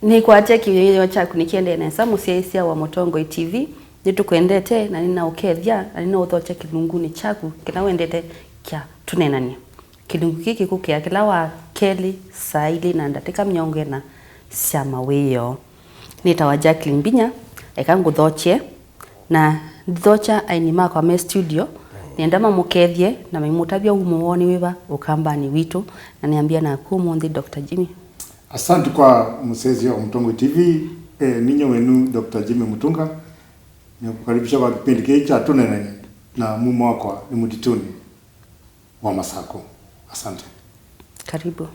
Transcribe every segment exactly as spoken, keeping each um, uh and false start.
Nĩkwatya kĩwĩoo kyaku nĩkĩendee nesa, mũsyaĩĩsya wa Mũtongoi T V. Nĩtũkwendete na nĩnaũkethya na nĩnaũthokya kĩlungunĩ kyaku kĩla wendete kya Tũneenany'e. Kĩlungu kĩĩ kĩkũkĩa kĩla wa kelĩ saa ilĩ na ndatĩka mĩongo ĩna sya mawĩoo. Nĩtawa Jacqueline Mbinya, eka ngũthokye, na ndithokya aini makwa me studio, nĩenda mamũkethye na maimũtavya umo woo nĩ wĩva ũkambanĩ witũ, na nĩambĩa naku ũmũnthĩ, Doctor Jimmy. Asante kwa msezi wa Mtongwe T V. Eh, ninyo wenu Doctor Jimmy Mutunga. Nikukaribisha kwa kipindi kii cha Tunenene na mumo wakwa ni mutituni wa Masako. Asante. Karibu.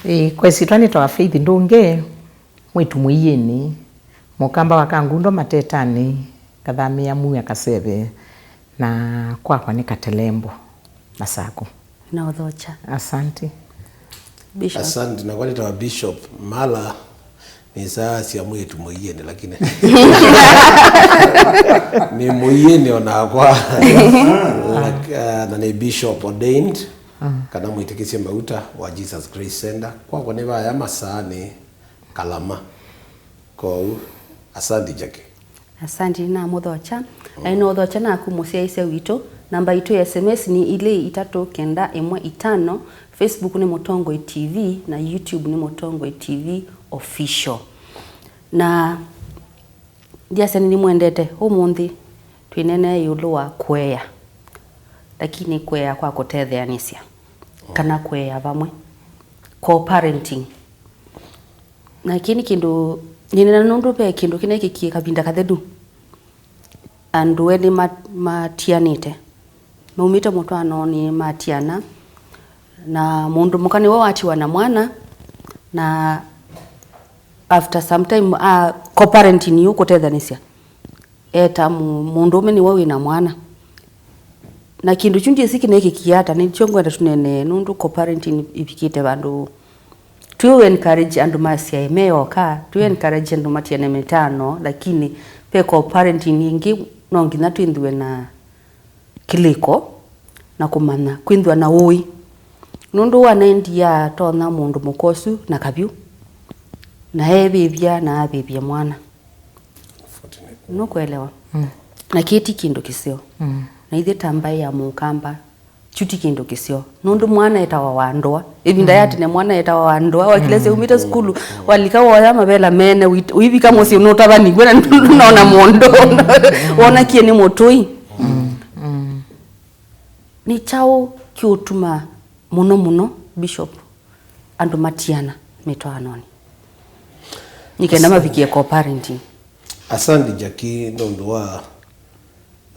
Ĩĩ, kwa ĩsyĩtwa nĩtawa Faith Ndũnge, mwĩtu mũiĩnĩ, mũkamba wa Kangundo Matetani, kathamĩa Muya Kaseve, na kwakwa nĩ Katelembo, Masako. Na ũthokya. Asante. Bishop. Asante, nakwa nĩtawa Bishop Mala. Nĩsaasya mwĩĩtu mũiĩnĩ, lakini nĩ mũiĩnĩ onakwa. Lak-, ah, na nĩ bishop ordained, kana mwĩtĩkĩsye mauta wa Jesus Grace Center. Kwakwa nĩ vaya Masaanĩ, Kalama. Kwoou, asante, Jackie. Asante, nĩnamũthokya. Na nĩnaũthokya naku mũsyaĩĩsya witũ. Namba itũ ya S M S nĩ ilĩ itatũ kenda ĩmwe itano. Facebook nĩ Mũtongoi T V na YouTube nĩ Mũtongoi T V Official. Na ndyasya nĩnĩmwendete, ũmũnthĩ twĩneenea ĩũlũ wa kũea, lakini kũea kwa kũtetheanĩsya, kana kũea vamwe, co-parenting. Na kĩĩ nĩ kĩndũ nĩnena nũndũ ve kĩndũ kĩneekĩkie kavinda kathelu. Andũ elĩ ma-, matianĩte. Maumĩte mũtwaanonĩ, matiana. Na mũndũ mũka nĩwe watiwa na mwana. Na after some time, a, co-parenting yu kũtethanĩsya. Eta mũ-, mũndũũme nĩwe wĩ na mwana. Na kĩndũ kyu ndyĩsĩ kĩneekĩkie ata, nĩkyo ngwenda tũneenee, nũndũ co-parenting ĩvikĩte vandũ. Twĩ encourage andũ masyae me oka, twĩ encourage andũ matiane mĩtwaano, lakini ve co-parenting ĩngĩ no nginya twĩthĩwe na kĩlĩko na kũmanya, kwĩthĩwa na ũĩ. Nũndũ wanaendie atonya mũndũ mũka ũsu na kavyũ, na eevĩvya na avĩvya mwana. Nũkũelewa? Mm. Na kĩĩ ti kĩndũ kĩseo. Mm. Na ithyĩ ta mbaĩ ya Mũkamba, kyu ti kĩndũ kĩseo. Nũndũ mwana etawa wa ndũa. Ĩvinda ya tene mwana etawa wa ndũa. Wakilesya umĩte sukulu, walika woya mavela mene, wit-, ũivika mũsyĩ nũtavanĩw'e na ndũnona mũndũ. Wonakie nĩ mũtũi. Mm. Mm. Nĩ kyaũ kĩũtuma mũno mũno, Bishop, andũ matiana mĩtwaanonĩ nĩ kenda mavikie co-parenting? Asante, Jackie, nũndũ wa,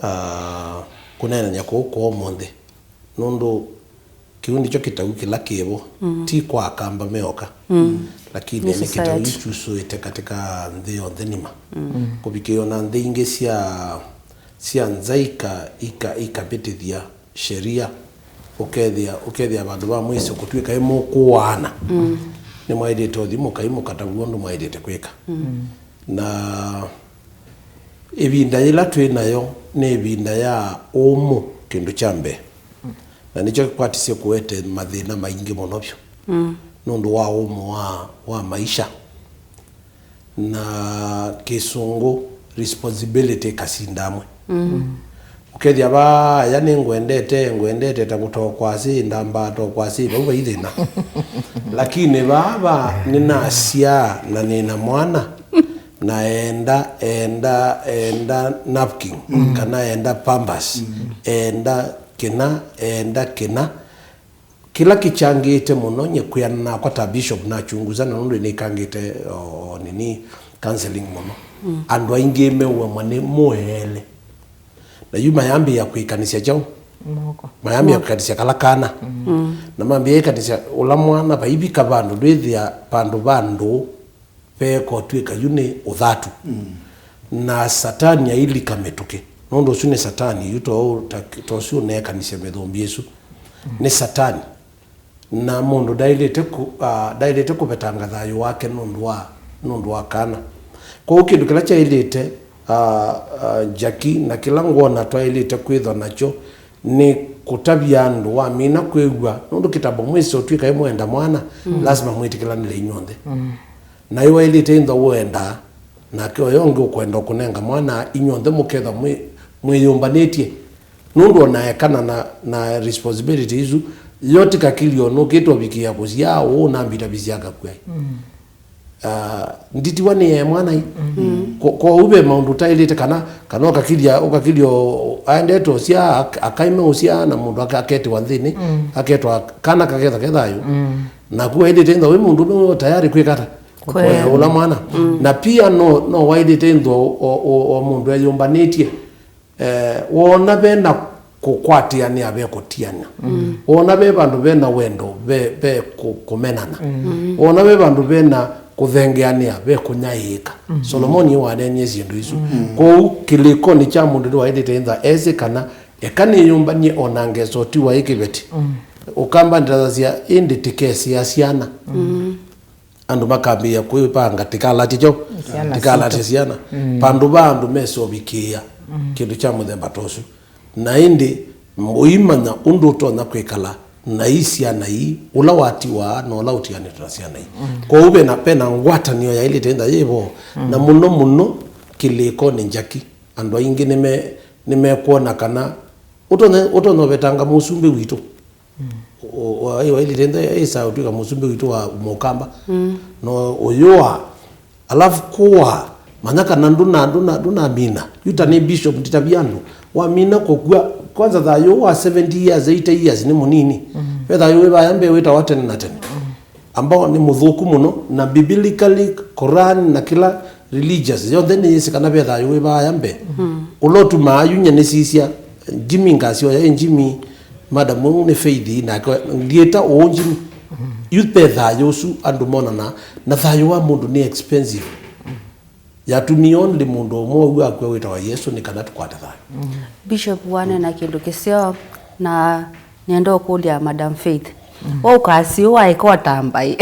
ah, kũneenany'a kũu kwa ũmũnthĩ, nũndũ kĩu nĩkyo kĩtau kĩla kĩvo, mm, ti kwa Akamba meoka, mm, lakini nĩ kĩtau kĩsũsũĩte katika nthĩ yonthe nima. Mm. Kũvikĩĩa na nthĩ ingĩ sya, sya nza ika-, ika-, ikavĩtĩthya sheria, ũkethĩa, ũkethĩa vandũ va mwĩsĩ kũtw'ĩka ĩ mũkũaana, mm, nĩmwaĩlĩte ũthi mũkai mũkatavw'a ũndũ mwaĩlĩte kwĩka. Mm. Na ĩvinda yĩla twĩ nayo nĩ ĩvinda ya ũmũ, kĩndũ kya mbee, na nĩkyo kĩkwatisye kũete mathĩna maingĩ mũno vyũ, mm, nũndũ wa ũmũ wa, wa maisha. Na Kĩsũngũ, responsibility ĩkasinda amwe. Mm. Ũkethĩa vaa, aya nĩngwendete, ngwendete ta kũtokwa asĩ, ndambaa tokwa asĩ, vau vai thĩna. Lakini vaa, vaa nĩnasyaa na nĩna mwana, na enda, enda, enda napkin, mm, kana enda Pampers, mm, enda kĩna, enda kĩna. Kĩla kĩkyangĩte mũno, nyie kwĩana nakwa ta bishop, nachunguza, na nũndũ nĩkangĩte, o, o, nini, counseling mũno. Mm. Andũ aingĩ meũemwa nĩ mũeele. Na yu mayambĩĩa kwĩkanĩsya kyaũ? Moko. Mayambĩĩa kwĩkanĩsya kala kana. Mm. Na mambĩĩa ĩkanĩsya ũla mwana, vaivika vandũ ndwĩthĩa vandũ va ndũũ veeka ũtw'ĩka yu nĩ ũthatu. Mm. Na Satani ailika mĩtũkĩ. Nũndũ ũsu nĩ Satani, yu to, ta, to ũsu ũneekanisya mĩthũmbĩ ĩsu. Mm. Nĩ Satani. Na mũndũ ndaĩlĩte kũ-, ah, ndaĩlĩte kũvetanga thayũ wake nũndũ wa, nũndũ wa kana. Kwoou kĩndũ kĩla kyaĩlĩte, ah, ah, Jackie, na kĩla ngwona twaĩlĩte kwĩthwa nakyo, nĩ kũtavya andũ, wamina kwĩw'a, nũndũ kĩtabo mwĩsĩ ũtw'ĩka ĩmwenda mwana, mm, lasima mwĩtĩkĩlanĩle inyw'onthe. Mm. Na yu waĩlĩte ĩthwa ũendaa, nake ũya ũngĩ ũkwenda ũkũnenga mwana, inyw'onthe mũkethwa mwĩ-, mwĩyũmbanĩtye. Nũndũ ona ekana na, na responsibility isu, yo ti kakilyo nũkĩte ũvikĩĩa kũsyaa ũũ nambitavisya akakw'a. Mm. Ah, nditiwa nĩ ee mwana ĩ. Mm. Ko-, kwoou ve maũndũ ũtaĩlĩte kana, kana ũkakilya, ũkakilya aendete ũsyaa, ak-, akaime ũsyaa na mũndũ ake-, aketiwa nthĩnĩ, mm, aketwa kana kaketha kethayũ. Mm. Naku waĩlĩte ĩthwa wĩ mũndũ ũme wĩ tayari kwĩka ata? Kũea. Kũea ũla mwana. Mm. Na pia no, no waĩlĩte ĩthwa o, o, o, o mũndũ eyũmbanĩtye. Eh, woona ve na kũkwatĩanĩa ve kũtiana. Mm. Woona ve vandũ ve na wendo ve, ve kũ-, kũmenana. Mm. Woona ve vandũ ve na kũthengeanĩa ve kũnyaĩĩka. Mm. Solomoni waneenie syĩndũ isu. Mm. Kwoou kĩlĩkonĩ kya mũndũ nĩwaĩlĩte ĩthwa esĩ kana eka nĩyũmbany'e o na ngeso ti waĩ kĩveti. Mm. Ũkamba ndĩtasya ĩndĩ tĩkesĩa syana. Mm. Andũ makambĩĩa kwĩvanga tĩkalatye kyo, syana tĩkalatye sitũ. Syana. Mm. Vandũ va andũ mesovikĩĩa, mm, kĩndũ kya mũthemba ta ũsu. Na ĩndĩ ũimanya ũndũ ũtonya kwĩkala na ii syana ii, ũla watiwaa na ũla ũtianĩte na syana ii. Mm. Kwoou vena, vena ngwatanĩo yaĩlĩte ĩtha yĩvo, mm, na mũno mũno kĩlĩkonĩ njaki. Andũ aingĩ nĩme-, nĩmekwona kana ũtonya, ũtonya ũvetanga mũsumbĩ witũ. Mm. Waĩlĩte ĩsa ũtw'ĩka mũsumbĩ witũ wa mũkamba. Mm. No ũyũa, alafu kũa, manya kana ndũna, ndũna, ndũnamina. Yu ta nĩ bishop nditavya andũ. Wamina kũkw'a, kwanza thayũ wa seventy years, eighty years nĩ mũnini. Mm. Ve thayũ wĩ vaya mbee wĩtawa tene na tene. Mm. Ambao nĩ mũthũku mũno, na biblically, Quran na kĩla religious yonthe nĩyĩsĩ kana ve thayũ wĩ vaya mbee. Mm. Ũla ũtumaa yu nye nĩsisya, Jimmy ngasyoya, "Ĩ Jimmy, madam ũũ nĩ Faith, nake ndiĩta ũũ Jimmy." Mm. Yu ve thayũ ũsu andũ monana, na thayũ wa mũndũ nĩ expensive. Mm. Yatumie only mũndũ ũmwe ũu akw'a wĩtawa Yesũ nĩ kana tũkwate thayũ. Mm. Bishop wanena kĩndũ kĩseo, na nĩenda ũkũlya Madam Faith. Mm. We ũkwasya ũũ waĩka ũtamba ĩ?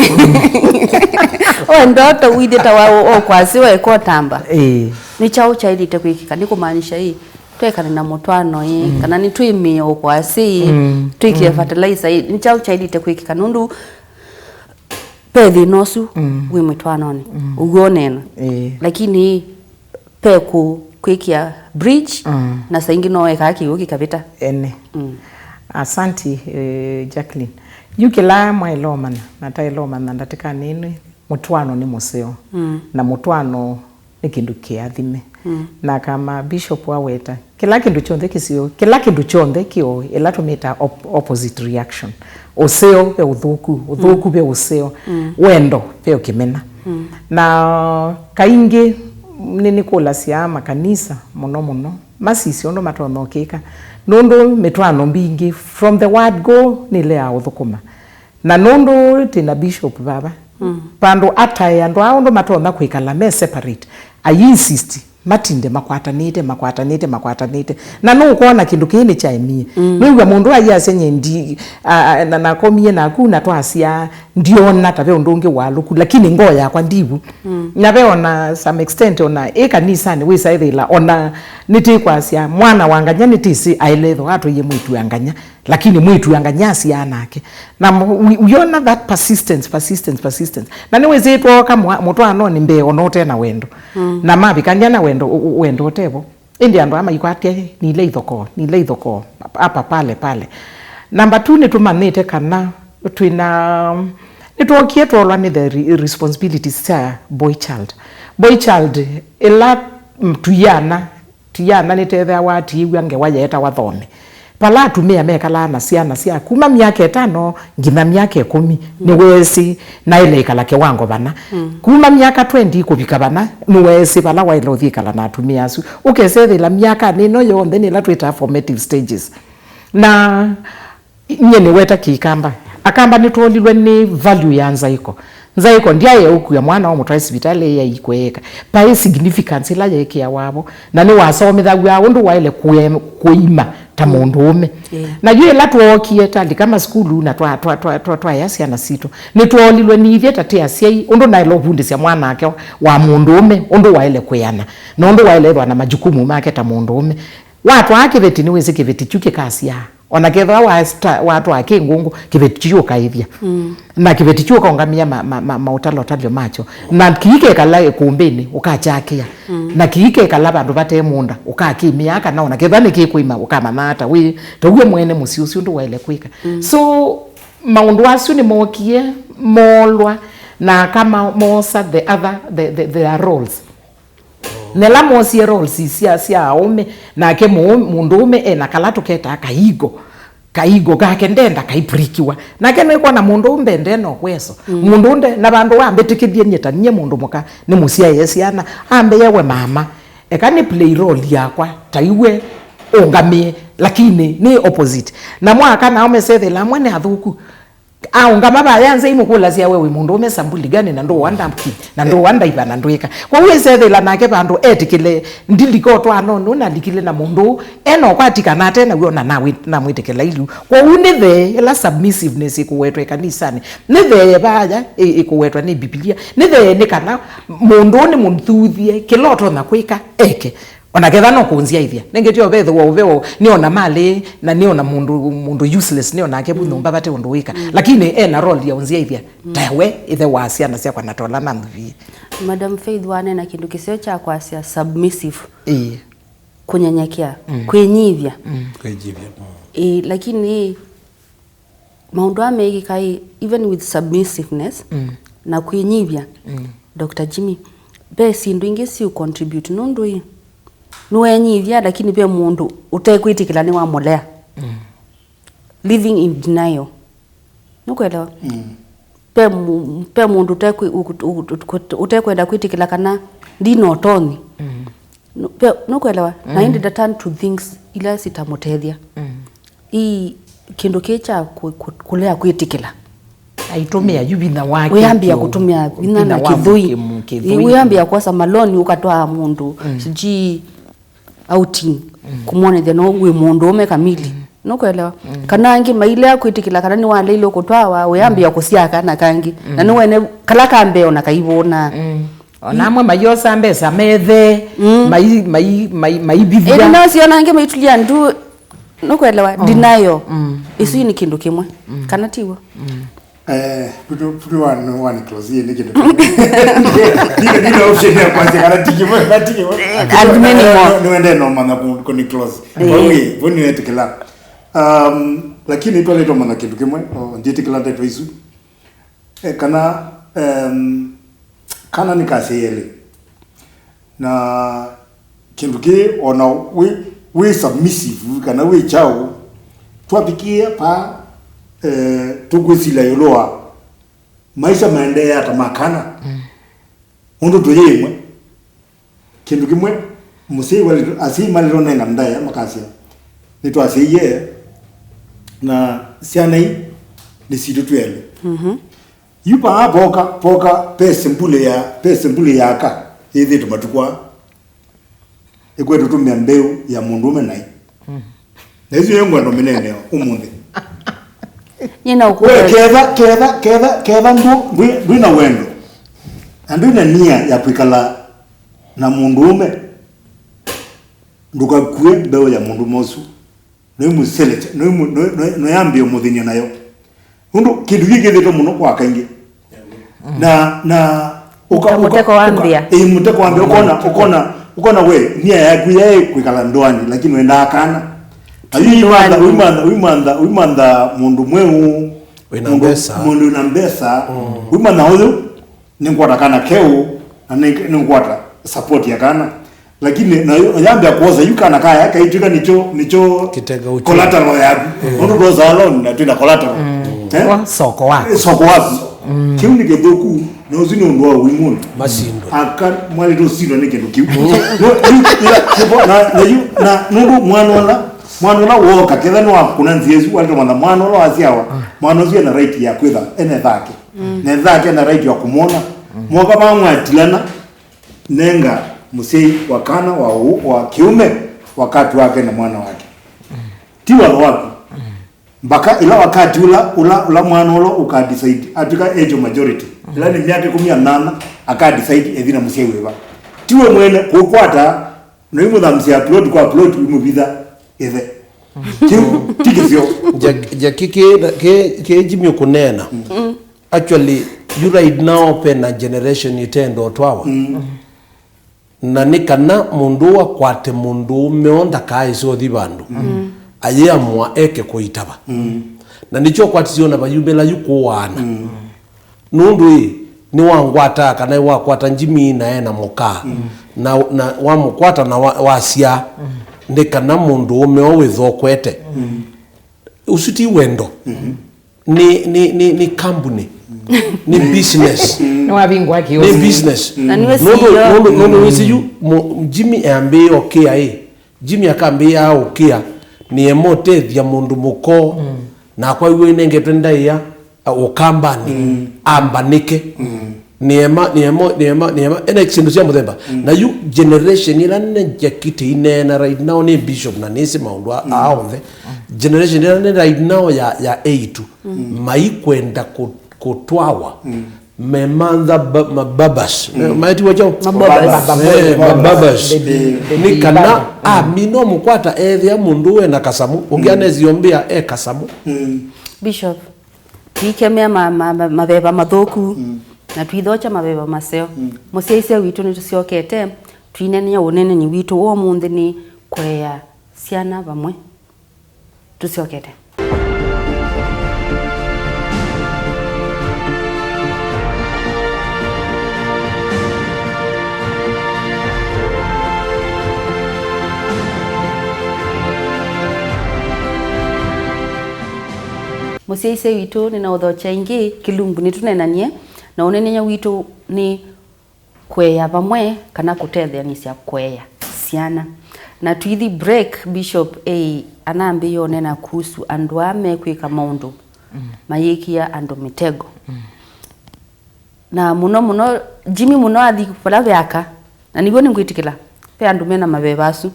We ndoto wĩthĩe ta wa, we ũkwasya ũũ waĩka ũtamba? Ĩĩ. Nĩ kyaũ kyaĩlĩte kwĩkĩka? Nĩ kũmaanisha ĩ, twekane na mũtwaano ĩ, mm, kana nĩtwĩmĩe ũkwasya ĩ, mm, twĩkĩe, mm, fertilizer ĩ, nĩ kyaũ kyaĩlĩte kwĩkĩka? Nũndũ ve thĩna ũsu, mm, wĩ mũtwaanonĩ, mm, ũw'o ũneena. Ĩĩ. Lakini ve kũ-, kwĩkĩa bridge, mm, na saa ingĩ no wekaa kĩw'ũ kĩkavĩta. Ene. Mm. Asanti, eh, Jacqueline. Yu kĩla mwaĩlomana, na taĩlomana ndatĩkanĩ ĩno, mũtwaano nĩ mũseo. Mm. Na mũtwaano nĩ kĩndũ kĩathime. Mm. Na kama Bishop aweta, kĩla kĩndũ kyonthe kĩseo, kĩla kĩndũ kyonthe kĩoo, ĩla tũmĩtaa op-, opposite reaction. Ũseo ve ũthũku, ũthũku, mm, ve ũseo, mm, wendo ve ũkĩmena. Mm. Na kaingĩ nĩnĩkũlasya makanisa mũno mũno, masisye ũndũ matonya ũkĩka. Nũndũ mĩtwaano mbingĩ, from the word go, nĩleaa ũthũkũma. Na nũndũ twĩ na bishop vava, mm, vandũ atae andũ aa ũndũ matonya kwĩkala me separate, ai insist matinde makwatanĩte, makwatanĩte, makwatanĩte. Na nũkwona kĩndũ kĩĩ nĩkyaemie. Mm. Nĩw'a mũndũ aiasya nye ndi, a, a, na, nakomie naku na twasya, ndiona ta ve ũndũ ũngĩ walũku, lakini ngoo yakwa ndivu. Mm. Na ve ona some extent ona ĩ kanisanĩ wĩsa ĩthĩla ona nĩtĩkwasya mwana wa nganya nĩtĩsĩ aelethwa atwaie mwĩtu wa nganya. Lakini mwĩtu anga nyasiaa nake. Na mu-, we, we honor that persistence, persistence, persistence. Na nĩwĩsĩ twoka mwa-, mũtwaanonĩ mbee ona ũte na wendo. Mm. Na mavikany'a na wendo, ũ-, ũ-, wendo ũtevo. Ĩndĩ andũ aa maikwatya, "Nile ithokoo, nile ithokoo, hapa pale pale." Number two, nĩtũmanyĩte kana twĩna, nĩtwokie twolwa nĩ the re-, responsibilities sya boy child. Boy child, ĩla, mm, tũiana, Tiana nĩtetheawa atiĩw'a ngewa yeetawa thome. Vala atumĩa mekalaa na syana sya kuma myaka ĩtano nginya myaka ĩkũmi, nĩweesĩ naĩle ĩkala kĩwango vana. Mm. Kuma myaka twenty kũvika vana, nĩweesĩ vala waĩle ũthi ĩkala na atumĩa asu. Ũkesethĩla myakanĩ ĩno yonthe nĩ ĩla twĩtaa formative stages. Na Nyie nĩweta kĩkamba. Akamba nĩtwolilwe nĩ value ya nzaĩko. Nzaĩko ndyaĩe ũkua mwana ũmũtwae sivitalĩ ĩya ikweeka. Paĩ significance ĩla yeekĩawa vo. Na nĩwasomethaw'a ũndũ waĩle kũe-, kũima ta mũndũũme. Yeah. Na yu ĩla twookie, twalika masukulu na twa-, twa-, twa-, twa-, twaea syana sitũ, nĩtwoolilwe nĩ ithyĩ ta tĩ asyai ũndũ naĩle ũvundĩsya mwanake wa mũndũũme ũndũ waĩle kwĩana, na ũndũ waĩle ĩthwa na majukumu make ta mũndũũme. Watwaa kĩveti, nĩwĩsĩ kĩveti kyu kĩkasyaa. Ona kethĩwa wasta-, watwaa kĩngũngũ, kĩveti kyu ũkaĩthya. Mm. Na kĩveti kyu ũkaũngamĩa ma, ma, ma, maũtalotalyo makyo. Na kĩikekala ĩkũmbĩnĩ, ũkakyakĩa. Mm. Na kĩikekala vandũ vate mũũnda, ũkakĩmĩaa, kana ona kethĩwa nĩkĩkwĩma, ũkamanya ata wĩ, taw'e mwene mũsyĩ ũsu ũndũ waĩle kwĩka. Mm. So, maũndũ asu nĩmookie, moolwa, na aka ma-, moosa the other, the, the, their roles. Na ĩla moosie roles sya, sya aũme, nake mũũ-, mũndũũme e na kala tũketaa kaigo, kaigo kake ndenda kaipurikiwa. Nake nĩkwona mũndũ ũũ mbendee no kweso. Mm. Mũndũ ũũ nde, na vandũ wambĩtĩkĩthye nyie ta nyie mũndũ mũka, nĩmũsyaĩe syana, ambe yewe mama. Eka nĩ play role yakwa, ta iwe ũngamĩe, lakini nĩ opposite. Na mwaka nao mesethela amwe nĩ athũku. Aũngama vaya nze imũkũlasya, we wĩ mũndũũme sambuli gani, na ndũũa ndamki, na ndũũa ndaiva, na ndwĩka. Kwoou ĩsethĩla nake vandũ etĩkĩle ndilika ũtwaanonĩ ũũ nalikile na mũndũ ũũ, ena ũkwati kana ate naw'o, na nawĩ-, namwĩtĩkĩla iliu. Kwoou nĩ thee ĩla submissiveness ĩkũwetwa ĩkanisanĩ, nĩ thee vaya ĩ-, ĩkũwetwa nĩ Mbivilia, nĩ thee nĩ kana mũndũ ũũ nĩmũthuthye kĩla ũtonya kwĩka eke. Ona ketha no kũnzyaĩthya. Nengĩ tyo vethĩwa ũveo nĩ ona malĩ, na nĩ ona mũndũ, mũndũ useless, nĩ onake vu nyũmba vate ũndũ wĩka. Mm. Lakini ena role ya ũnzyaĩthya. Mm. Tawe, ĩthe wa syana syakwa na tola na nthuvie. Madam Faith wanena kĩndũ kĩseo kya kwasya submissive. Ĩĩ. Kũnyenyekea, mm, kwĩnyivya. Mm. Kwĩnyivya. Ĩĩ, lakini maũndũ aa meĩkĩka ĩ, even with submissiveness, mm, na kwĩnyivya, mm, Doctor Jimmy, ve syĩndũ ingĩ siũ contribute nũndũ ĩ, nĩwenyivya, lakini ve mũndũ ũtekwĩtĩkĩla nĩwamũlea. Mm. Living in denial. Nũkwelewa? Mm. Ve mu-, ve mũndũ ũtekwĩ-, ũ-, ũ-, ũ-, ũtekwenda kwĩtĩkĩla kana ndina ũtonyi. Mm. Nũ-, ve-, nũkwelewa? Na, mm, ĩndĩ nda turn to things ila sitamũtethya. Mm. Ii, kĩndũ kĩĩ kya kũ-, kũ-, kũlea kwĩtĩkĩla. Aitũmĩa yu vinya wake. Wĩambĩa kĩu, kũtũmĩa vinya na vinya wa kĩthũi. Mũkĩmu-, kĩthũi. Ii, wĩambĩa kwosa maloni ũkatwaa mũndũ, mm, sijui outing, mm, kũmwonethya no wĩ mũndũũme kamili. Mm. Nũkwelewa? Mm. Kana angĩ mailea kwĩtĩkĩla kana nĩwaleile kũtwawa, wĩambĩa, mm, kũsyaa kana kangĩ. Mm. Na nĩwene kala ka mbee ona kaivũna. Mm. Ona amwe maiosa mbesa methe, mm, mai-, mai-, mai-, maivithya. Ĩndĩ no siona angĩ maitulia ndu, nũkwelewa, oh, denial. Mm. Ĩsu nĩ kĩndũ kĩmwe. Mm. Kana tiw'o? Mm. Eh, tutu, tutu wa, no, wa ni close, ni kitu. Ni, ni, ni option ya kwanza, kana tiki mo, kana tiki mo. At minimum. No, no, no, no, mana ku, ku ni close. Eh. Kwa hiyo, voni wetu kila. Um, lakini tu leo mana kitu kimwe, oh, ndiye kila ndeto isu. Eh, kana, em, kana nĩ kasĩ elĩ. Na kĩndũ kĩĩ, o na wĩ, wĩ submissive kana wĩ kyaũ, twavikĩĩa paa, eh, tũkwĩsilya ĩũlũ wa maisha maendeea ata ma kana. Mm. Ũndũ tũyĩ ĩmwe. Kĩndũ kĩmwe, mũsyai walĩ-, asyai malĩtũnenga ndaĩa makasya, "Nĩtwasyaie, na syana ii nĩ sitũ twĩ elĩ." Mhm. Yu vaa voka, voka, ve sembulĩ ya, ve sembulĩ ya aka yĩthĩtwe matukũ aa, ĩkwetwe tũmĩa mbeũ ya mũndũũme naĩ. Mm. Na ĩsu nĩyo ngwenda ũmĩneenea ũmũnthĩ. Nyie na we ũkũlya. Ketha, ketha, ketha, ketha ndũ-, ndwĩ, ndwĩ na wendo, na ndwĩ na nia ya kwĩkala na mũndũũme, ndũkakue mbeũ ya mũndũũme ũsu. Noimũselekya, noimu-, noi-, noi-, noyambĩe ũmũthĩny'a nayo. Nũndũ kĩndũ kĩĩ kĩthĩtwe mũno kwa kaingĩ. Mm. Na, na ũka-, ũka-, mũteko wa ũka-, mbĩa. Ĩĩ, mũteko wa mbĩa. Ũkona, ũkona, ũkona we, nia yaku yaĩ kwĩkala ndoanĩ, lakini wendaa kana. Na yu imantha, uimantha, uimantha, uimantha mũndũ mweũ, wĩna mũndũ, mbesa. Mũndũ wĩna mbesa, mm, uimantha ũyũ, nĩngwata kana keũ, na nĩ-, nĩngwata support ya kana. Lakini na yu-, yambĩa kwosa yu kana kaya, kaitwĩka nĩkyo, nĩkyo kitega uchumi. Collateral yaku. Mm. Nũndũ twosaa loan na twĩna collateral. Mm. Eh? Wa soko waku. Eh, soko waku. Mm. Kĩu nĩ kĩthũku, na ũsu nĩ ũndũ wa ũimũndũ. Masindwe. Aka, mwalĩ tũsindwa nĩ kĩndũ kĩu. No, yu, ila, na, na yu, na nũndũ mwana ũla, mwana ũla woka, ketha nĩwakũna nzĩa ĩsu, walĩ tũmantha mwana ũla wasyawa, ah, mwana ũsu ena right ya kwĩtha, ene thake. Mm. Na thake ena right ya kũmwona. Mm. Mwoka vamwatilana, nenga mũsyai wa kana wa ũ-, wa kĩũme wakati wake na mwana wake. Mm. Ti watho waku. Mm. Mbaka ĩla wakati ũla, ũla, ũla mwana ũla ũka decide, atwĩka age of majority. Mm. Ĩla nĩ myaka ĩkũmi na nana, aka decide ethi na mũsyai wĩva. Tiwe mwene kũkwata, na imũthamsya plot kwa plot, imũvitha ĩthe. Kĩu ti kĩseo. Jackie, kĩ, kĩ, kĩ Jimmy ũkũneena. Actually, you right now, pena generation itendo twawa. Na nĩ kana mũndũ ũũ akwate mũndũũme o ndakaaĩse ũthi vandũ, ayĩamũa eke kũitava. Na nĩkyo ũkwatisye ona vayumĩla yu kũaana. Nũndũ ĩ, nĩwangwataa kana wakwata Jimmy na ena mũkaa, na, na wamũkwata na wa, wasyaa, nĩ kana mũndũũme o wĩthokwete. Ũsu ti wendo. Nĩ, nĩ, nĩ, nĩ kambuni. Nĩ business. Nĩwavingũa kĩũsĩ. Nĩ business. Na nĩwe nũndũ, C E O. Nũndũ, nũndũ wĩsĩ yu, mũ-, Jimmy eambĩĩa ũkĩa ĩ. Jimmy akambĩĩa ũkĩa, nĩema ũtethya mũndũ mũko, na kwa iwe inengetwe ndaĩa, a, ũkambani, ambanĩke. Nĩema, nĩema, nĩema, nĩema, ena syĩndũ sya mũthemba. Na yu generation ĩla nene Jackie tĩineena right now nĩ bishop na nĩsĩ maũndũ a, a onthe. Generation ĩla nene right now ya, ya eitu, maikwenda kũ-, kũtwawa. Memantha ba-, mababas. Maetiwa chao? Mababas. Eh, mababas. Baby, baby. Nĩ kana, ah, mi no mũkwata ethĩa mũndũ we na kasamũ, ũngĩ aneziombĩa e kasamũ. Bishop, tũikemea ma-, ma-, ma-, maveva mathũku, na tũithokya maveva maseo. Mũsyaĩĩsya witũ nĩtũsyokete, tũineenea ũneenany'o witũ wa ũmũnthĩ nĩ kũea syana vamwe. Tũsyokete. Mũsyaĩĩsya witũ, nĩnaũthokya ĩngĩ kĩlungu nĩtũneenanie, na ũneenany'a witũ nĩ kũea vamwe kana kũtetheanĩsya kũea syana. Na tũithi break, Bishop ei anambĩĩa ũneena kuhusu andũ aa mekwĩka maũndũ mayĩkĩa andũ mĩtego. Na mũno mũno, Jimmy mũno athi vala ve aka, na nĩw'o nĩngwĩtĩkĩla ve andũ mena maveva asu.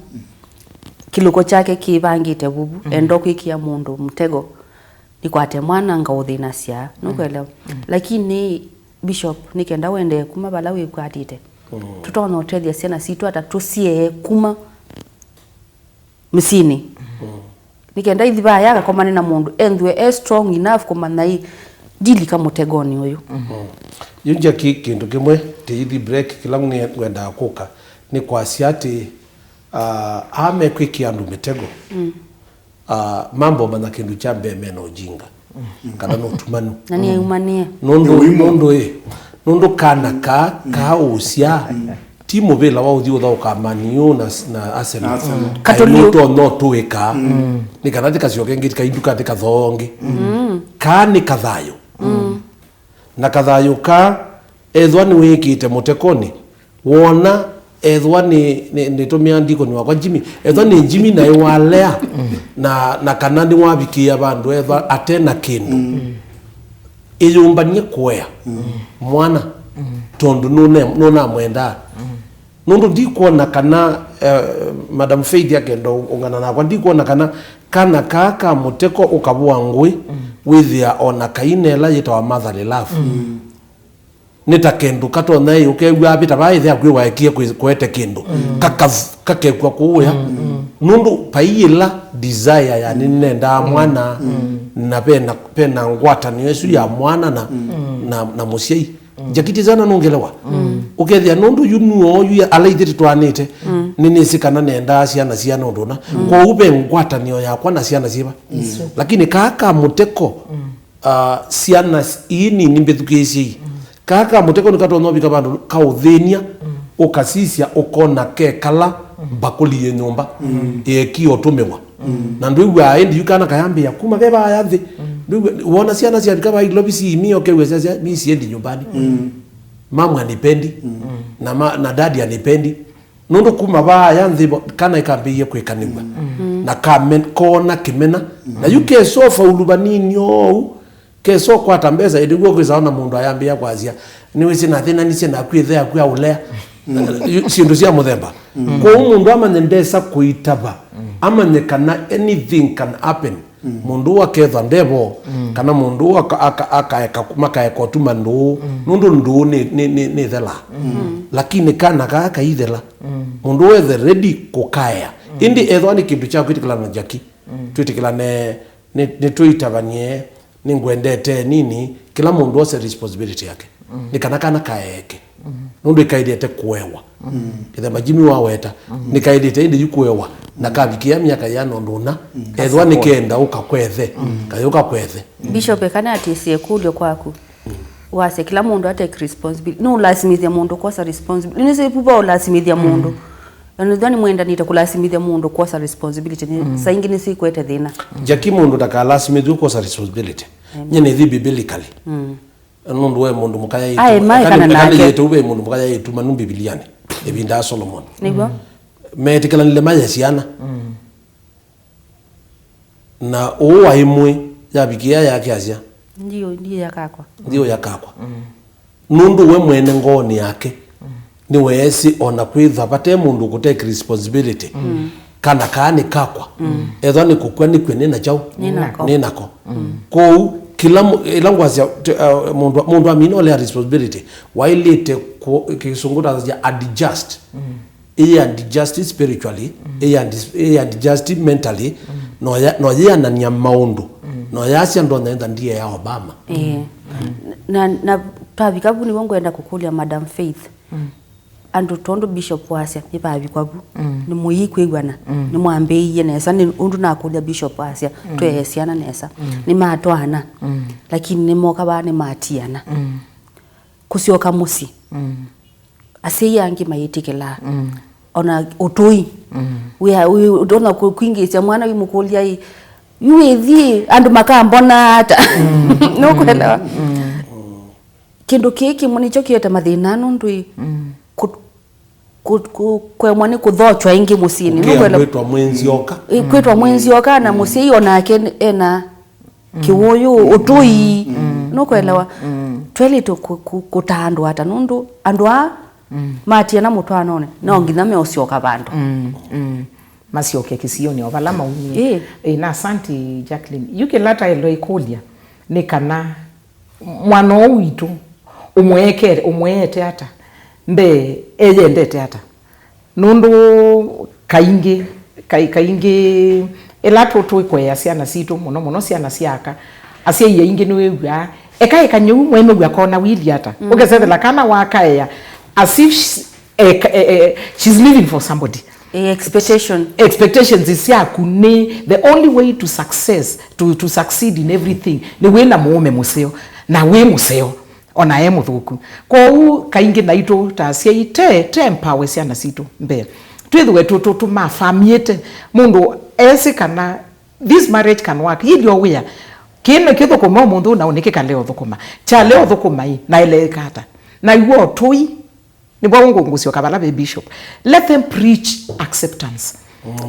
Kĩlũko kyake kĩvangĩte vuvu, enda kwĩkĩa mũndũ mũtego, nĩkwate mwana ngaũthĩnasya, nũkwelewa? Lakini Bishop, nĩ kenda wendee kuma vala wĩkwatĩte. Tũtonya ũtethya syana sitũ ata tũsiee kuma mĩsyĩnĩ. Nĩ kenda ithi vaya akakomane na mũndũ, enthwe e strong enough kũmanya ĩ, ndilika mũtegonĩ ũyũ. Yu Jackie, kĩndũ kĩmwe, tĩithi break, kĩla ngwendaa kũka, nĩ kwasya atĩ, ah, aa mekwĩkĩa andũ mĩtego. Ah, mambo manya kĩndũ kya mbee mena ũjinga, kana nĩ ũtumanu. Na nĩaumanĩe. Nũndũ, nũndũ ĩ, nũndũ kana kaa, kaa ũsya, ti mũvĩla wa ũthi ũthaũka Man U na, na Arsenal. Katũliũ. Nũtonya ũtũĩka. Nĩ kana tikasyoke ngĩ, kainduka tikathonge. Kaa nĩ kathayũ. Na kathayũ kaa, ethwa nĩwĩkĩte mũtekonĩ, wona, ethwa nĩ, nĩ, nĩtũmĩa ndikoni wakwa Jimmy, ethwa nĩ Jimmy naĩ walea, na, na kana nĩwavikĩĩa vandũ ethwa ate na kĩndũ, ĩyũmbany'e kũea mwana, tondũ nũne-, nũnamwendaa. Nũndũ ndikwona kana, eh, Madam Faith akenda ũ-, ũng'ana nakwa, ndikwona kana kana kaa ka mũteko ũkavũa ngũĩ, wĩthĩa o na kaina ĩla yĩtawa motherly love. Nĩ ta kĩndũ katonya ĩ, ũkew'a avĩta vaa ĩthe akwĩ waekie kwĩ-, kũete kĩndũ. Kakav-, kakekw'a kũũya. Nũndũ vai ĩla desire, yani, nĩnendaa mwana, na vena, vena ngwatanĩo ĩsu ya mwana na, na, na mũsyai. Njakiti sana nũngelewa. Ũkethĩa nũndũ yu nuo yu ala ithyĩ tũtwaanĩte, nĩnĩsĩ kana nendaa syana syana ũndũ ũna. Kwoou ve ngwatanĩo yakwa na syana syĩva. Lakini kaa ka mũteko, ah, syana s-, ii nini mbĩthukĩĩsyei. Kaa ka mũteko nĩkatonya ũvika vandũ kaũthĩny'a, ũkasisya ũkona kekala mbakũli yĩ nyũmba, ĩeki ũtũmĩwa. Na ndwĩw'aa ĩndĩ yu kana kayambĩĩa kuma ve vaaya nthĩ. Ndwĩw'a, wona syana syavika vaa ilovi siimie, ũkew'a syasya, "Mi siendi nyumbani. Mama anipendi, na ma-, na daddy anipendi." Nũndũ kuma vaaya nthĩ vo, kana ĩkambĩĩie kwĩkanĩw'a. Na kamen-, koona kĩmena. Na yu kesofa ulu vanini oou, kesa ũkwata mbesa, ĩndĩ w'o kwĩsawa na mũndũ ayambĩĩa kwasya, "Nĩwĩsĩ nathĩnanisye naku ĩthe yaku aũlea." Yu-, syĩndũ sya mũthemba. Kwoou mũndũ amanye ndesa kũitava, amanye kana anything can happen. Mũndũ ũũ akethwa ndevo, kana mũndũ ũũ aka-, aka-, akaeka, makaeka ũtuma ndũũ, nũndũ ndũũ nĩ, nĩ, nĩ, nĩthela. Lakini kana kaa kaithela, mũndũ ũũ ethe ready kũkaea. Ĩndĩ ethwa nĩ kĩndũ kya kwĩtĩkĩla na Jackie, Twĩtĩkĩlane, nĩ, nĩtũitavany'e, nĩngwendete nini, kĩla mũndũ ose responsibility yake. Nĩ kana kana kaeke. Nũndũ ĩkaĩlĩte kũewa. Kĩthemba Jimmy waweta, nĩkaĩlĩte ĩndĩ yu kũewa, na kavikĩa myaka yĩana ũndũ ũna, ethwa nĩkenda ũkakwethe, kayũka kwethe. Bishop, kana atĩsye kũlyo kwaku. Wasya kĩla mũndũ atake responsibility. Nũlasimĩthya mũndũ kwosa responsibility. Nĩsĩ vuva ũlasimĩthya mũndũ. Na nĩthwa nĩmwendanĩte kũlasimĩthya mũndũ kwosa responsibility. Nĩ, saa ingĩ nĩsyo ikwete thĩna. Jackie, mũndũ ndakalasimĩthw'e kwosa responsibility. Nye nĩthi biblically. Nũndũ we mũndũ mũka yaĩtu. Aĩ, maĩ kana nake. Yĩte ũve mũndũ mũka yaĩtu manu Bibilianĩ. Ĩvinda ya Solomon. Nĩw'o. Meetĩkĩlanile maye syana. Na ũũ wa ĩmwe yavikĩa yake asya, "Ndiũ, ndiũ yakakwa." Ndiũ yakakwa. Nũndũ we mwene ngoonĩ yake, nĩweesĩ ona kwĩthwa vate mũndũ kũtake responsibility. Kana kaa nĩ kakwa. Ethwa nĩ kũkw'a nĩkw'e nĩ na kyaũ? Nĩ nako. Nĩ nako. Kwoou, kĩla mũ-, ĩla ngwasya, t-, uh, mũndũ, mũndũ amina ũlea responsibility, waĩlĩte kũ-, kĩsũngũ tasya adjust. Ĩyĩ adjust spiritually, ĩyĩ adjust, ĩyĩ adjust mentally, no ya, no yĩanania maũndũ, no yasya ndonya enda ndiye ya Obama. Ĩĩ. Na, na twavika vu nĩw'o ngwenda kũkũlya Madam Faith. Andũ tondũ Bishop wasya nĩvavikwa vu, nĩmũikwĩw'ana, nĩmwambĩĩie nesa, nĩ ũndũ nakũlya Bishop asya, tweesyana nesa, nĩmatwaana, lakini nĩmoka vaa nĩmatiana. Kũsyoka mũsyĩ. Asyai angĩ mayĩtĩkĩlaa. Ona ũtũi. Wĩa, wĩ, ndona kũ-, kwingĩsya mwana wĩmũkũlya ĩ, "Yu wĩthiĩ, andũ makambona ata?" Nũkwelewa? Kĩndũ kĩĩ kĩmwe nĩkyo kĩete mathĩna nũndũ ĩ, kũ-, kũ-, kũ-, kũemwa nĩ kũthokya ĩngĩ mũsyĩnĩ. Nũkwelewa? Kwĩtwa mwĩ nzyoka. Ĩ, kwĩtwa mwĩ nzyoka na mũsyai onake ena kĩwũyũ, ũtũi. Nũkwelewa? Twaĩlĩte kũ-, kũ-, kũtaa andũ ata nũndũ andũ aa matiana mũtwaanonĩ, no nginya meũsyoka vandũ. Masyoke kĩsionĩ o vala maumie. Ĩĩ. Ĩĩ, na asanti, Jacqueline. Yu kĩla taĩlwe ĩkũlya nĩ kana mwana ũũ witũ ũmweekete, ũmweete ata? Mbee, eyendete ata? Nũndũ kaingĩ, kai-, kaingĩ, ĩla tũ-, tũikũea syana sitũ, mũno mũno syana sya aka, asyai aingĩ nĩwĩw'aa, "Eka ĩkany'e ũu, mwaimĩw'a kona wili ata?" Ũkesethela kana wakaea, as if sh-, eka, e, e, she's living for somebody. Ĩ, expectation. Expectations syaku nĩ the only way to success, to, to succeed in everything, nĩ wĩ na mũũme mũseo, na wĩ mũseo. Ona e mũthũku. Kwoou, kaingĩ naitũ ta asyai, te, te empower syana sitũ mbee. Twĩthĩwe tũ-, tũ-, tũmafamĩĩte. Mũndũ esĩ kana this marriage can work. Yĩthĩwa wĩa. Kĩĩ nĩ kĩthũkũme ũmũnthĩ na nĩkĩkale ũthũkũma. Kyale ũthũkũma ĩ, na ĩleeka ata? Na iw'o ũtũi, nĩvo ngũngũsyoka vala ve bishop. Let them preach acceptance.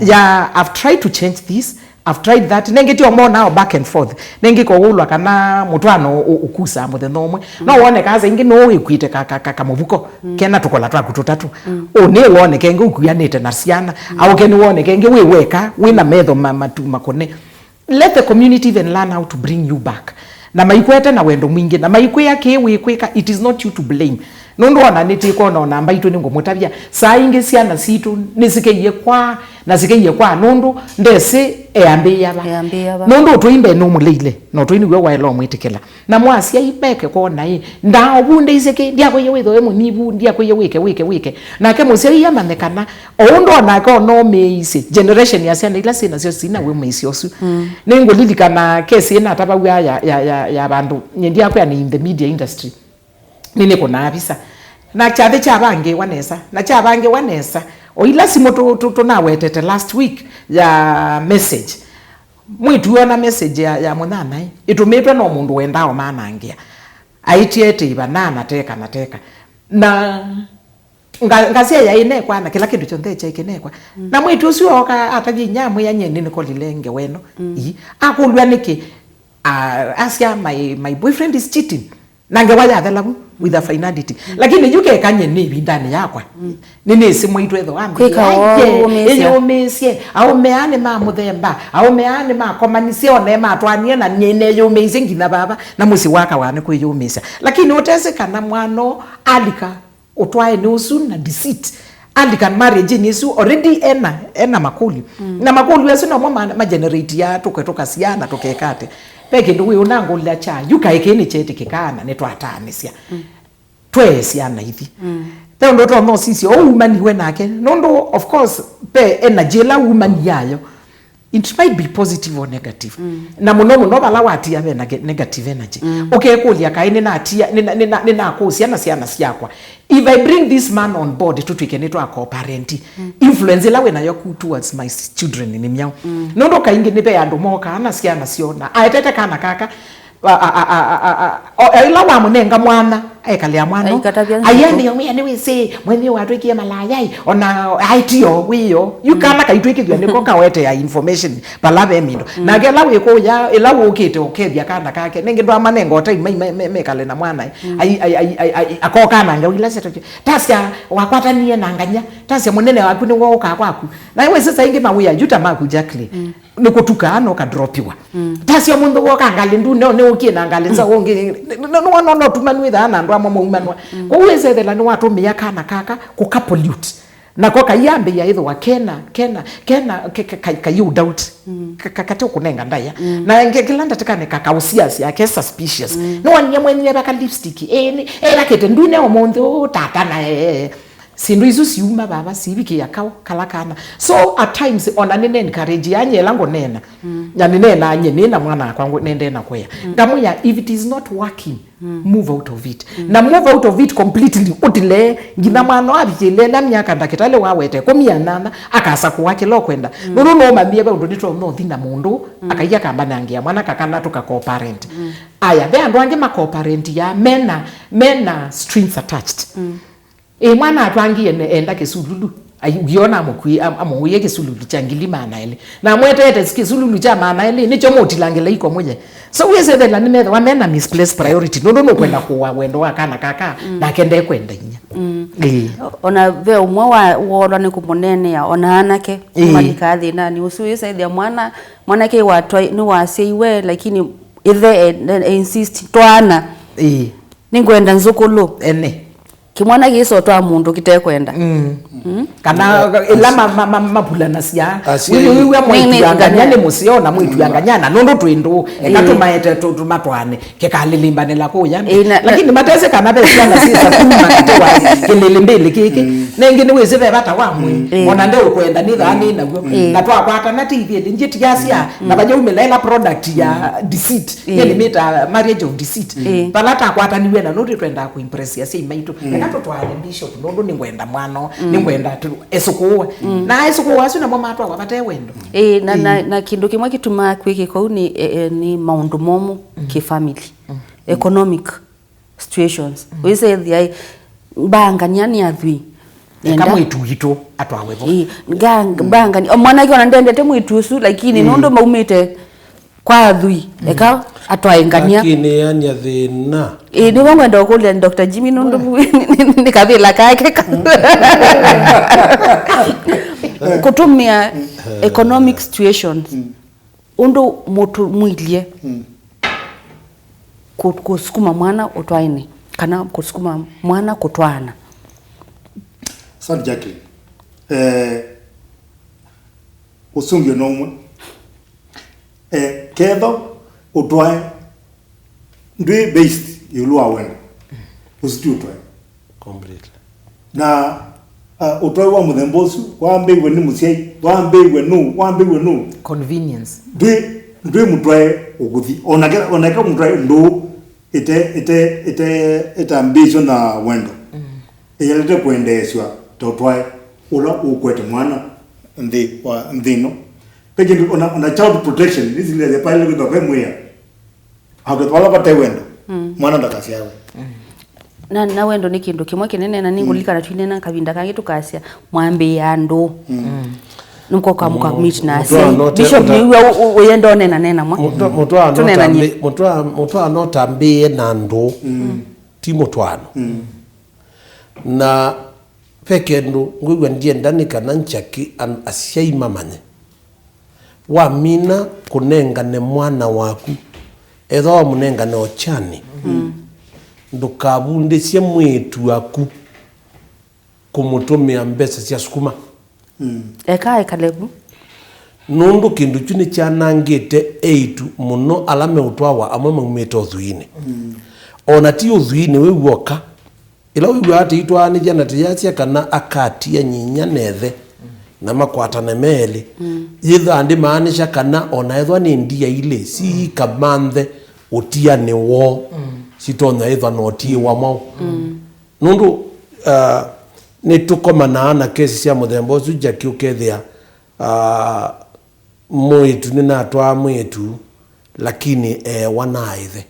Ya, I've tried to change this, I've tried that. Nengĩ tio monao back and forth. Nengĩ kowũlwa kana mũtwaano ũ-, ũkusaa mũthenya ũmwe. No wone kasa ingĩ no wĩkuĩte ka, ka, ka, kamũvuko. Kena tũkola twaku tũtatũ. Ũnĩ woneke ngĩ ũkuanĩte na syana. Aũke nĩ woneke ngĩ wĩ weka, wĩ na metho ma-, matu makone. Let the community even learn how to bring you back. Na maikwete na wendo mwingĩ, na maikwĩa kĩĩ wĩkwĩka, it is not you to blame. Nũndũ ona nĩtĩkwona ona mbaitũ nĩngũmũtavya, saa ingĩ syana sitũ nĩsikeie kwaa, na sikeie kwaa nũndũ ndesĩ eambĩĩa va. Eambĩĩa va. Nũndũ ũtũi mbee nũmũleile, na ũtũi nĩw'o waĩle ũmwĩtĩkĩla. Na mwasyai meke kwona ĩ, ndaũvundĩisye kĩ, ndyakwĩie wĩthwe wĩ mũnyivu, ndyakwĩie wĩke, wĩke, wĩke. Nake mũsyai amanye kana, o ũndũ onake onomĩĩisye, generation ya syana ila syĩ nasyo sina wĩmĩĩsyo ũsu. Nĩngũlilikana kesi ĩnatavaw'a ya, ya, ya, ya vandũ, nye ndyakwĩa nĩ in the media industry. Nĩnĩkũnaa visa. Na kyathĩ kyavangĩĩwa nesa, na kyavangĩĩwa nesa. O ila simũ tũ, tũ, tũnawetete last week ya message. Mwĩtu ona message ya, ya mũnyanyae, ĩtũmĩtwe no mũndũ wendaa ũmanangĩa. Aĩtye ete ĩva na anateka, nateka. Na nga-, ngasya yaĩ nekwa, na kĩla kĩndũ kyonthe kyaĩ kĩnekwa. Na mwĩtu ũsu ooka atavya inyia amwĩa, "Nyie nĩnĩkolile ngewa ĩno." Ii. Akũlw'a nĩkĩ? A-, asya, "My, my boyfriend is cheating." Na ngewa yathela vu with a finality. Lakini yu kekany'e nĩ ĩvindanĩ yakwa. Nĩnĩsĩ mwaitũ ethĩwa kwĩka ũũ, ũmĩĩsya. Ĩyũmĩĩsye. Aũme aa nĩ ma mũthemba. Aũme aa nĩ makomanisye, one matwanie, na nyie neyũmĩisye nginya vava. Na mũsyĩ wakawa nĩ kwĩyũmĩĩsya. Lakini ũtesĩ kana mwana ũũ alika ũtwaĩnĩ ũsu na deceit, Anglican marriage-inĩ ĩsu already ena, ena makũlyo. Mm. Na makũlyo asu namo ma, ma generate ya tũkwe tũkasyana tũkeka ate. Ve kĩndũ wĩ ũnangũlya kya, yu kaĩ kĩĩ nĩkyetĩkĩkaa na nĩtwataanĩsya. Mm. Twee syana ithi. Mm. Ve ũndũ ũtonya ũsisya, ũu umaniwe nake. Nũndũ, of course, ve energy ĩla umani yayo. It might be positive or negative. Mm. Na mũno mũno vala watia ve na ge-, negative energy. Mm. Ũkekũlya kaĩ nĩnatia, nĩna-, nĩna-, nĩnakũsya na syana syakwa. If I bring this man on board, tũtw'ĩke nĩtwa co-parent. Mm. Influence ĩla wĩ nayo ku towards my s-, children nĩ myaũ. Mm. Nũndũ kaingĩ nĩ ve andũ mokaa na syana syona. Aetete kana kaka, a, a, a, a, a, a, o, ĩla wamũnenga mwana, ekalĩa mwana. Aikatavya nzito. Aiendie ũmwĩa nĩwĩsĩ, mwenye watwĩkie malayai, ona aitio wĩyo. Yu kana kaitwĩkĩthw'a nĩko kawetea information vala ve mindo. Mm. Nake ĩla wĩkũya, ĩla wũkĩte ũkethya kana kake, nĩngĩ ndwamanenga o time mai, mai, mai, mekale na mwana. Mm. Ai, ai, ai, ai, ai, akoka na ngau ila syatokyo. Tasya wakwatanie na nganya, tasya mũnene waku nĩwe ũkaa kwaku. Na iwe sasa ingĩ mawĩa, yu ta maku Jacqueline. Mm. Nĩkũtukaa na ũkadropiwa. Mm. Tasya mũndũ woka ngalĩ ndune, nĩũkie na ngalĩ nza ũngĩ. Nĩwona ũtumanu wĩthaa na andũ amwe maumanwa. Mm. Kwoou wĩsethela nĩwatũmĩa kana kaka kũkapollute. Nako kaiambĩĩa ĩthĩwa kena, kena, kena, ke-, ke-, kai-, kaiũ doubt. Mm. Ka-, ka-, kate ũkũnenga ndaĩa. Mm. Na nge-, kĩla ndatĩkanĩ kakaũsiasya, ke suspicious. Mm. Nĩwonie mwenye vaka lipstick. Ĩĩ, nĩ, ĩrakĩte ndune ũmũnthĩ ũũ, tata na, ee. Syĩndũ isu siuma vava, sivikĩa kaũ, kala kana. So, at times, ona nĩne encourage anya ĩla ngũneena. Mm. Na nĩneenaa nye, nĩ na mwana wakwa ngũ-, nendee na kwĩa. Mm. Ngamwĩa, if it is not working, mm, move out of it. Mm. Na move out of it completely, ũtile, nginya mwana avikĩle ĩla myaka ndakĩtalĩ wawete, ĩkũmi na nyanya, akasakũa kĩla ũkwenda. Mm. Nũndũ nũmanyie ve ũndũ nĩtwauma ũthi na mũndũ, mm, akaia kambanangĩa mwana kakana tũka co-parent. Mm. Aya, ve andũ angĩ ma co-parent ya, mena, mena strings attached. Mm. Ĩ, mwana atwangie ne-, enda kĩsululu. Ai, ũyona amũkui-, am-, amũũie kĩsululu kya ngili maana elĩ. Na amwetete si kĩsululu kya maana elĩ, nĩkyo mũtilangĩla iko mũye. So, wĩsethela nĩmethĩwa mena misplaced priority, nũndũ nũkwenda kũũa wendo wa kana kaka, mm, nake ndekwenda inya. Mm. Ĩĩ. O-, ona ve ũmwe wa, wolwa nĩ kũmũneenea, ona anake, ĩĩ, malikaa thĩnanĩ ũsu, wĩsethĩa mwana, mwanake watwa-, nĩwasyaiwe, lakini ĩthe e-, e-, e-, insist, twaana. Ĩĩ. Nĩngwenda nzũkũlũ. Ene. Kĩmwana kĩsotwa mũndũ kĩtekwenda. Mm. Mm. Kana ĩla ma-, ma-, ma-, mavulanasya. Asyai. Wĩw'e, wĩw'e nĩ, nĩ, mwĩtu anganya nĩ mũseo na mwĩtu anganya na nũndũ twĩ ndũũ. Eka, ĩĩ, tũmaete tũ-, tũmatwaane. Kĩkalĩlĩmbanĩla kũya. Ĩĩ, na, na lakini matesĩ kana ve syana syĩsa kuma kĩtĩwa kĩlĩlĩmbĩlĩ kĩkĩ. Mm. Nengĩ nĩwĩsĩ ve vata wa mwĩĩ. Mm. Ĩĩ. Ona ndeũkwenda nĩ thaa nĩ naw'o. Mm. Na twakwatana ti ithyĩ, ndyĩtiasya. Mm. Na vayaumĩla ĩla product ya deceit. Ĩĩ. Nĩnĩmĩta marriage of deceit. Ĩĩ. Vala takwataniw'e na nũndũ twendaa kũimpress asyai maitũ. Mm. Eka tũtwale bishop nũndũ nĩngwenda mwana, mm, nĩngwenda tu-, esũkũũe. Mm. Na esũkũũe asu namo matwawa vate wendo. Ĩĩ, na, na, ĩĩ, na kĩndũ kĩmwe kĩtumaa kwĩkĩka ũu nĩ, e, e, nĩ maũndũ momũ, mm, kĩ-family. Mm. Economic situations. Mm. Wĩsethĩa, ĩ, mbangania nĩ athwii. Eka nenda mwĩtu witũ atwawe vo. Ĩĩ, nga-, mm, mbangania. O mwanake ona ndendete mwĩtu ũsu, lakini, mm, nũndũ maumĩte kwa athwii, mm, eka atwae ngania. Lakini yani thĩna. Ĩĩ, nĩvo ngwenda ũkũlya Doctor Jimmy nũndũ nĩ kavĩla kake ka. Mm. Kũtũmĩa, mm, economic situations. Mm. Ũndũ mũtũ-, mwilye, mm, kũ-, kũsukuma mwana ũtwaĩne, kana kũsukuma mwana kũtwaana. Asante, Jacqueline. Eh, ũsũngĩo no ũmwe. Eh, ketho ũtwae ndwĩ based ĩũlũ wa wendo, ũsu ti ũtwae. Completely. Na, uh, ũtwae wa mũthemba ũsu wambĩiwe nĩ mũsyai, wambĩiwe nũ, wambĩiwe nũ? Convenience. Ndwĩ, ndwĩ mũtwae ũkũthi. Onake, onake mũtwae ndũ ĩte, ĩte, ĩte, ĩtambĩĩsyo na wendo. Mm. Ĩyalĩte kwendeeswa ta ũtwae ũla ũkwete mwana nthĩ wa, nthĩ ĩno. Ve kĩndũ ona, ona child protection, nĩsilĩasya pale kwĩthwa ve mwĩa. Akethwa vala vate wendo, mm, mwana ndakasyawe. Mm. Na, na wendo nĩ kĩndũ kĩmwe kĩnene, na nĩngũlilikana, mm, twinena kavinda kangĩ tũkasya, mwambĩĩa andũ. Mm. Nĩmũkoka, mm, mũka meet na mũtwaano asyai. Bishop, nĩw'a ũyenda ũnena nena mwa. Mũtwa-, mũtwaano tũnenanie. Mũtwa-, mũtwaano ũtambĩĩe na andũ. Mm. Ti mũtwaano. Mm. Na ve kĩndũ ngwĩw'a ndyenda nĩ kana Jackie an-, asyai mamanye. Wamina kũnengane mwana waku, ethĩwa wamũnengane ochani, mm, ndũkavundĩsye mwĩĩtu waku kũmũtũmĩa mbesa sya sukuma. Eka ekale vu. Nũndũ kĩndũ kyu nĩkyanangĩte eĩtu mũno ala meũtwawa amwe maumĩte ũthwinĩ. O na ti ũthwinĩ wĩu w'oka, ĩla wĩw'aa tĩitwaanĩthya na tĩyasya kana akatia nyinya na ĩthe na makwatane me elĩ, yĩthaa ndĩmaanisha kana o na ethwa nĩ ndia ilĩ siikamanthe ũtianĩ woo, sitonya ĩthwa na ũtiĩwa mwaũ. Nũndũ, ah, nĩtũkomanaa na kesi sya mũthemba ũsu, Jackie, ũkethĩa, ah, mwĩĩtu nĩnatwaa mwĩĩtu, lakini eewa na ĩthe.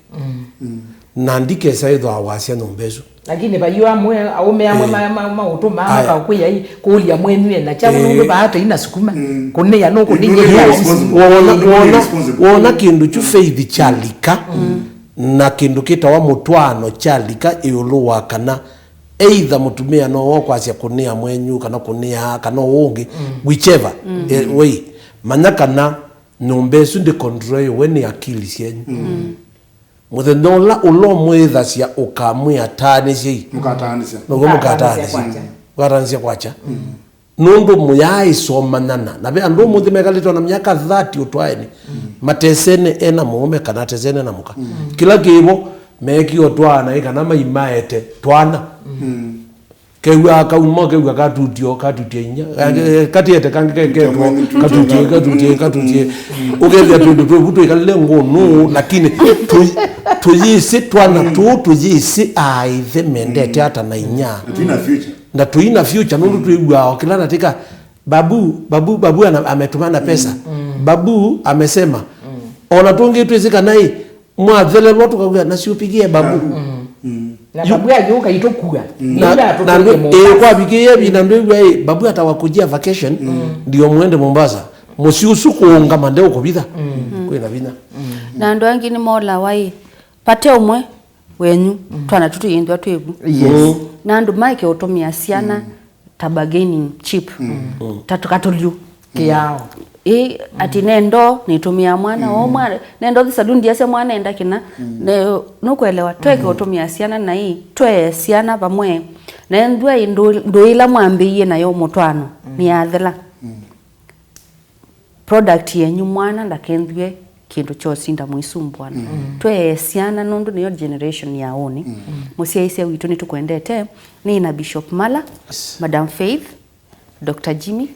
Na ndikesa ĩthwa wasya nyũmba ĩsu. Lakini vaiũ amwe, aũme amwe, eh, ma- ma- maũtũmaa, aya, makakwĩa i kũlya mwenyu ena kyaũ, eh, nũndũ vaa tũi na sukuma. Kũnĩa nũkũnĩie. Wona, wona, wona kĩndũ kyu Faith kyalika, na kĩndũ kĩtawa mũtwaano kyalika ĩũlũ wa kana either mũtumĩa no wokwasya kũnĩa mwenyu kana kũnĩa kana ũũ ũngĩ, whichever, eh, way, manya kana nyũmba ĩsu ndĩkontroiwe nĩ akili syenyu. Mũthenya ũla ũla ũmwĩthasya ũkamwĩa, "Taanĩsyei." Mũkataanĩsya. Nĩguo mũkataanĩsya. Mũkataanĩsya kwakya. Nũndũ mũyaaĩsomanyana. Na ve andũ ũmũnthĩ mekalĩte ona myaka thirty ũtwaeni. Matesene ena mũũme kana atesene na mũka. Kĩla kĩvo, meekie ũtwaana ĩ kana maimaete twana. Kew'aa kauma, kew'a katutio, katutie inya. Katiete kangĩ keketwo, katutie, katutie, katutie. Ũkethĩa twĩndũ twĩvu twĩkalile ngũnũ, lakini tũ- tũyĩsĩ twana tũũ, tũyĩsĩ aaĩthe mendete ata na inya. Na tũi na future. Na tũi na future, nũndũ twĩw'aa o kĩla natĩka, "Babu, babu, babu ana- ametuma na pesa. Babu amesema." Ona tũngĩ twĩsĩ kana ĩ, mwathelelwa tũkaw'a, "Na siupigie babu." Na babu ayũka itũkua. Na- na andũ, ĩĩ, kwavikĩie ĩvinda ndwĩw'a ĩ, "Babu atawakujia vacation, ndio muende Mombasa." Mũsyĩ ũsu kũũngama ndeũkũvitha. Kwĩ na vinya. Na andũ angĩ nĩmolawa ĩ, vate ũmwe wenyu, twana tũtũ yĩnthwa twĩvu. Yes. Na andũ maeke ũtũmĩa syana ta bargaining chip, ta tũkatũlyu kĩao. Ĩ, ati nendo nĩtũmĩa mwana o mwana, nendo thi saluni ndiasya mwana enda kĩna. Ne- nũkwelewa, tweke ũtũmĩa syana na ĩ, twee syana vamwe. Na enthwa ĩ ndũ- ndũĩla mwambĩie nayo mũtwano nĩyathela. Product yenyu mwana ndakenthw'e kĩndũ kyosinda mũisumbwana. Twee syana nũndũ nĩyo generation ya ũnĩ. Mũsyaĩĩsya witũ nĩtũkwendete. Nĩ na Bishop Mala, Madam Faith, Doctor Jimmy,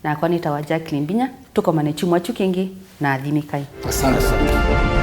nakwa nĩtawa Jacqueline Mbinya. Tũkomane kyumwa kyu kĩngĩ na athimĩkai. Asante sana.